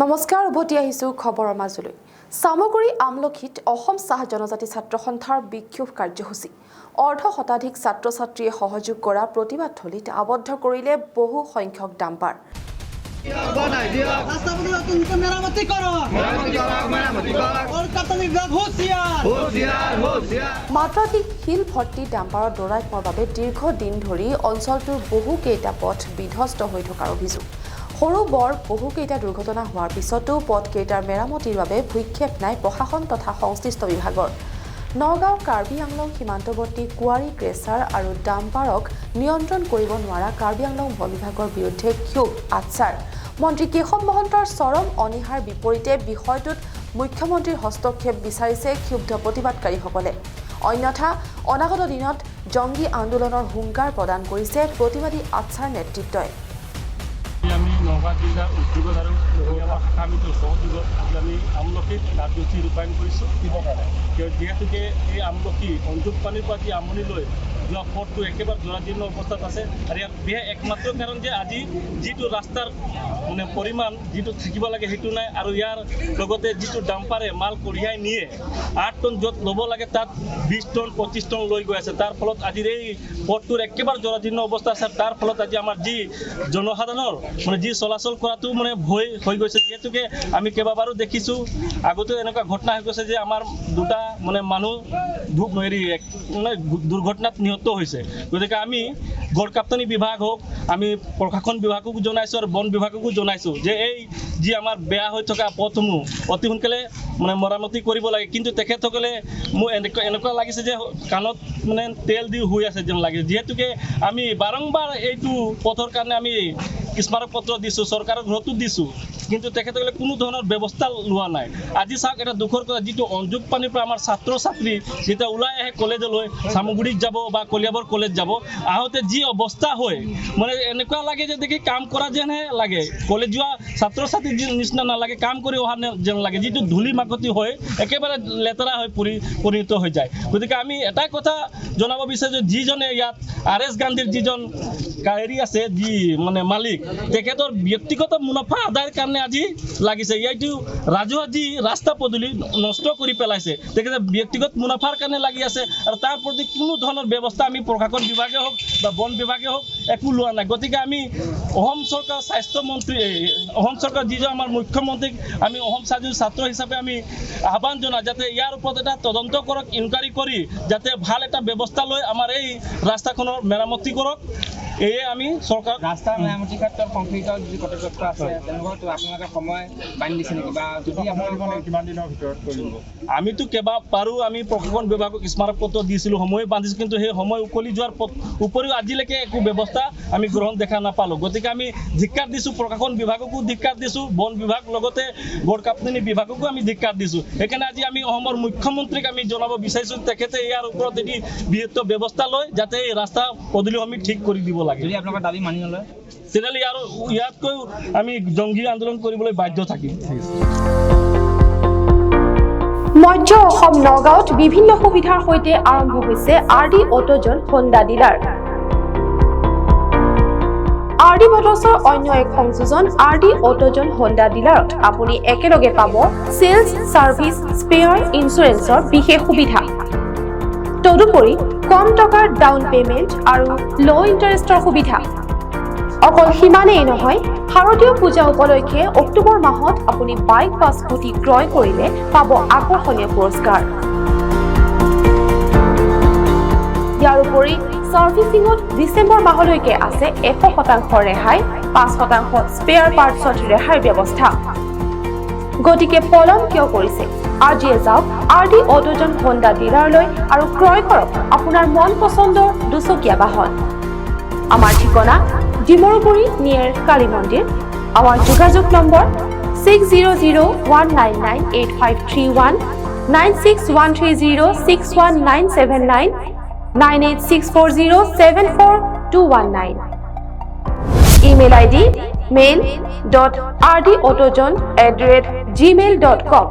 নমস্কাৰ, উভতি আহিছোঁ খবৰৰ মাজলৈ। চামগুৰি আমলখিত অসম চাহ জনজাতি ছাত্ৰ সন্থাৰ বিক্ষোভ কাৰ্যসূচী। অৰ্ধ শতাধিক ছাত্ৰ ছাত্ৰীয়ে সহযোগ কৰা প্ৰতিবাদথলীত আবদ্ধ কৰিলে বহু সংখ্যক ডাম্পাৰ। ৰাস্তা পদূলি মেৰামতি কৰক, গড়কাপ্তানি বিভাগ হুঁচিয়াৰ। মাত্ৰাধিক শিল ভৰ্তি ডাম্পাৰৰ দৌৰাত্ম্যৰ বাবে দীৰ্ঘদিন ধৰি অঞ্চলটোৰ বহুকেইটা পথ বিধ্বস্ত হৈ থকাৰ অভিযোগ। সৰু বৰ বহুকেইটা দুৰ্ঘটনা হোৱাৰ পিছতো পথকেইটাৰ মেৰামতিৰ বাবে ভ্ৰূক্ষেপ নাই প্ৰশাসন তথা সংশ্লিষ্ট বিভাগৰ। নগাঁও কাৰ্বি আংলং সীমান্তৱৰ্তী কোৱাৰী ক্ৰেচাৰ আৰু ডাম্পাৰক নিয়ন্ত্ৰণ কৰিব নোৱাৰা কাৰ্বি আংলং বন বিভাগৰ বিৰুদ্ধে ক্ষোভ আটছাৰ। মন্ত্ৰী কেশৱ মহন্তৰ চৰম অনীহাৰ বিপৰীতে বিষয়টোত মুখ্যমন্ত্ৰীৰ হস্তক্ষেপ বিচাৰিছে ক্ষুব্ধ প্ৰতিবাদকাৰীসকলে। অন্যথা অনাগত দিনত জংগী আন্দোলনৰ হুংকাৰ প্ৰদান কৰিছে প্ৰতিবাদী আটছাৰ নেতৃত্বই। আজি আমি নগাঁও জিলাৰ উদ্যোগত আৰু আমাৰ শাখা সমিতিৰ সহযোগত আজি আমি আমলখিত কাৰ্যসূচী ৰূপায়ণ কৰিছোঁ। কিয়, যিহেতুকে এই আমলখি সংযোগ পানীৰ পৰা যি আমনিলৈ যোৱা পথটো একেবাৰে জৰাজীৰ্ণ অৱস্থাত আছে আৰু ইয়াৰ বিশেষ একমাত্ৰ কাৰণ যে আজি যিটো ৰাস্তাৰ মানে পৰিমাণ যিটো থাকিব লাগে সেইটো নাই। আৰু ইয়াৰ লগতে যিটো ডাম্পাৰে মাল কঢ়িয়াই নিয়ে, 8 টন য'ত ল'ব লাগে তাত 20 টন, 25 টন লৈ গৈ আছে। তাৰ ফলত আজিৰ এই পথটোৰ একেবাৰে জৰাজীৰ্ণ অৱস্থা আছে। তাৰ ফলত আজি আমাৰ যি জনসাধাৰণৰ মানে যি চলাচল কৰাটো মানে ভয় হৈ গৈছে। যিহেতুকে আমি কেইবাবাৰো দেখিছোঁ, আগতেও এনেকুৱা ঘটনা হৈ গৈছে যে আমাৰ দুটা মানে মানুহ ধূপ হেৰি মানে দুৰ্ঘটনাত নিহত হৈছে। গতিকে আমি গড়কাপ্তানি বিভাগ হওক, আমি প্ৰশাসন বিভাগকো জনাইছোঁ আৰু বন বিভাগকো জনাইছোঁ যে এই যি আমাৰ বেয়া হৈ থকা পথসমূহ অতি সোনকালে মানে মেৰামতি কৰিব লাগে। কিন্তু তেখেতসকলে মোৰ এনেকুৱা লাগিছে যে কাণত মানে তেল দি শুই আছে যেন লাগিছে। যিহেতুকে আমি বাৰম্বাৰ এইটো পথৰ কাৰণে আমি স্মাৰক পত্ৰ দিছোঁ, চৰকাৰৰ ঘৰতো দিছোঁ, কিন্তু তেখেতসকলে কোনো ধৰণৰ ব্যৱস্থা লোৱা নাই। আজি চাওক, এটা দুখৰ কথা, যিটো সংযোগ পানীৰ পৰা আমাৰ ছাত্ৰ ছাত্ৰী যেতিয়া ওলাই আহে কলেজলৈ, চামগুৰিত যাব বা কলিয়াবৰ কলেজ যাব, আহোঁতে যি অৱস্থা হয়, মানে এনেকুৱা লাগে যে দেখি কাম কৰা যেনহে লাগে, কলেজ যোৱা ছাত্ৰ ছাত্ৰীৰ নিচিনা নালাগে, কাম কৰি অহা যেন লাগে। যিটো ধূলি মাকতি হয়, একেবাৰে লেতেৰা হৈ পৰিণত হৈ যায়। গতিকে আমি এটাই কথা জনাব বিচাৰিছোঁ, যিজনে ইয়াত আৰ এছ গান্ধীৰ যিজন হেৰি আছে, যি মানে মালিক, তেখেতৰ ব্যক্তিগত মুনাফা আদায়ৰ কাৰণে আজি লাগিছে। এইটো ৰাজহুৱা যি ৰাস্তা পদূলি নষ্ট কৰি পেলাইছে, তেখেতে ব্যক্তিগত মুনাফাৰ কাৰণে লাগি আছে আৰু তাৰ প্ৰতি কোনো ধৰণৰ ব্যৱস্থা আমি প্ৰশাসন বিভাগে হওক বা বন বিভাগে হওক একো লোৱা নাই। গতিকে আমি অসম চৰকাৰ স্বাস্থ্যমন্ত্ৰী, এই, অসম চৰকাৰ যিজন আমাৰ মুখ্যমন্ত্ৰীক আমি অসম চাহ ছাত্ৰ হিচাপে আমি আহ্বান জনাওঁ যাতে ইয়াৰ ওপৰত এটা তদন্ত কৰক, ইনকুৱাৰী কৰি যাতে ভাল এটা ব্যৱস্থা লৈ আমাৰ এই ৰাস্তাখনৰ মেৰামতি কৰক। এয়ে আমি চৰকাৰক ৰাস্তা মেৰামতিৰ ক্ষেত্ৰত সংশ্লিষ্ট যি কৰ্তৃপক্ষ আছে, তেওঁলোকক আপোনালোকে সময় বান্ধি দিছে নেকি বা যদি আপোনালোকৰ কিমান দিনৰ ভিতৰত কৰিব? আমিতো কেইবা পাৰোঁ আমি প্ৰশাসন বিভাগক স্মাৰক পত্ৰ দিছিলোঁ, সময় বান্ধিছোঁ, কিন্তু সেই সময় উকলি যোৱাৰ উপৰিও আজিলৈকে একো ব্যৱস্থা আমি গ্ৰহণ দেখা নাপালোঁ। গতিকে আমি ধিক্কাৰ দিছোঁ, প্ৰশাসন বিভাগকো ধিক্কাৰ দিছোঁ, বন বিভাগ লগতে গড়কাপ্তানি বিভাগকো আমি ধিক্কাৰ দিছোঁ। সেইকাৰণে আজি আমি অসমৰ মুখ্যমন্ত্ৰীক আমি জনাব বিচাৰিছোঁ, তেখেতে ইয়াৰ ওপৰত এটি বৃহত্ ব্যৱস্থা লৈ যাতে এই ৰাস্তা পদূলিসমূহ ঠিক কৰি দিব লাগে। যদি আপোনালোকৰ দাবী মানি নলয়? তেনেহ'লে ইয়াতকৈ আমি জংগী আন্দোলন কৰিবলৈ বাধ্য থাকিম। মধ্য অসম নগাঁৱত বিভিন্ন সুবিধাৰ সৈতে আৰম্ভ হৈছে R D Autozone Honda dealer. R D মটৰ্ছৰ অন্য এক সংযোজন আৰ ডি অট'জন হোণ্ডা ডিলাৰত আপুনি একেলগে পাব চেলছ, ছাৰ্ভিচ, স্পেয়াৰ, ইঞ্চুৰেঞ্চৰ বিশেষ সুবিধা। তদুপৰি কম টকাৰ ডাউন পে'মেণ্ট আৰু ল' ইণ্টাৰেষ্টৰ সুবিধা। অকল সিমানেই নহয়, শাৰদীয় পূজা উপলক্ষে অক্টোবৰ মাহত আপুনি বাইক বা স্কুটি ক্ৰয় কৰিলে পাব আকৰ্ষণীয় পুৰস্কাৰ। ইয়াৰ উপৰি ছাৰ্ভিচিঙত ডিচেম্বৰ মাহলৈকে আছে 100% ৰেহাই, 5% স্পেয়াৰ পাৰ্টছত ৰেহাইৰ ব্যৱস্থা। গতিকে পলম কিয় কৰিছে? আজিয়ে যাওক আৰ ডি অট'জন হোণ্ডা ডিলাৰলৈ আৰু ক্ৰয় কৰক আপোনাৰ মন পচন্দৰ দুচকীয়া বাহন। আমাৰ ঠিকনা ডিমৰুগুৰি, নিয়েৰ কালী মন্দিৰ। আমাৰ যোগাযোগ নম্বৰ 6001998531, 9613061979, 9864074219. Email ID mail.rdautozone@gmail.com.